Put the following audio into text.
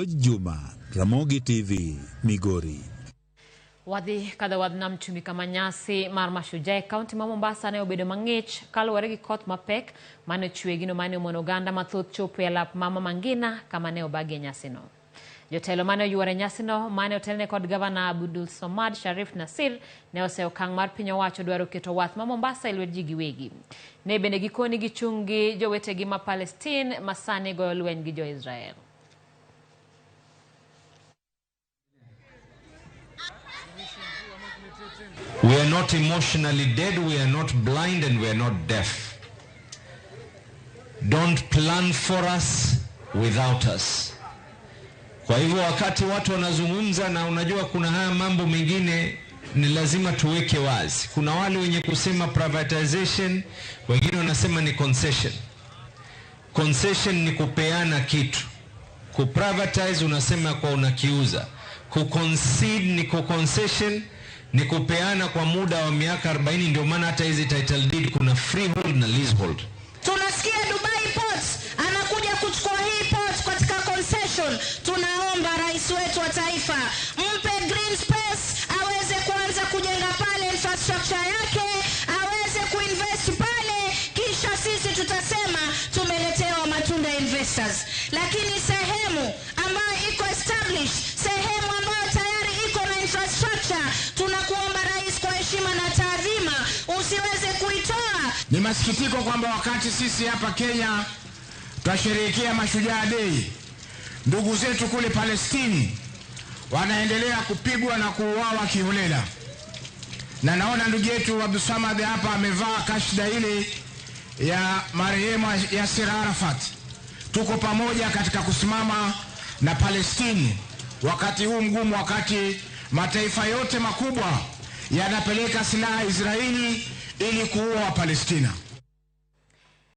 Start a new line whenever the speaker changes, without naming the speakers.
Juma, Ramogi TV, Migori.
Wadhi kadho wadh nam chumbi kama nyasi mar Mashujaa e kaunti ma Mombasa ne obedo mang'ich kaluwore gi koth mapek mane ochwe gino mane omono oganda mathoth chopo e alap ma Mama Ngina kama ne obagie nyasino. Jotelo mane oyuoro e nyasino mane otelne kod gavana Abdul Somad Sharif Nasir ne oseyo okang' mar piny owacho dwaro keto wath ma Mombasa e lwet ji giwegi. Ne bende gikoni gichung' gi jowetegi ma Palestine ma sani goyo lweny gi jo-Israel.
We are not emotionally dead, we are not blind, and we are not deaf. Don't plan for us without us. Kwa hivyo wakati watu wanazungumza, na unajua kuna haya mambo mengine ni lazima tuweke wazi. Kuna wale wenye kusema privatization, wengine wanasema ni concession. Concession ni kupeana kitu. Kuprivatize unasema kwa unakiuza. Kuconcede ni kuconcession ni kupeana kwa muda wa miaka 40. Ndio maana hata hizi title deed kuna freehold na leasehold.
Tunasikia Dubai Port anakuja kuchukua hii port katika concession. Tunaomba rais wetu wa taifa mpe green space aweze kuanza kujenga pale infrastructure yake, aweze kuinvest pale, kisha sisi tutasema tumeletewa matunda ya investors. Lakini sehemu ambayo iko established, sehemu ambayo tayari iko na infrastructure, tunakuomba rais, kwa heshima na taadhima, usiweze kuitoa.
Ni masikitiko kwamba wakati sisi hapa Kenya twasherehekea Mashujaa Day, ndugu zetu kule Palestini wanaendelea kupigwa na kuuawa kiholela, na naona ndugu yetu Abdulsamad hapa amevaa kashda ile ya marehemu Yasser Arafat. Tuko pamoja katika kusimama na Palestini wakati huu mgumu, wakati mataifa yote makubwa yanapeleka silaha Israeli ili kuua Palestina.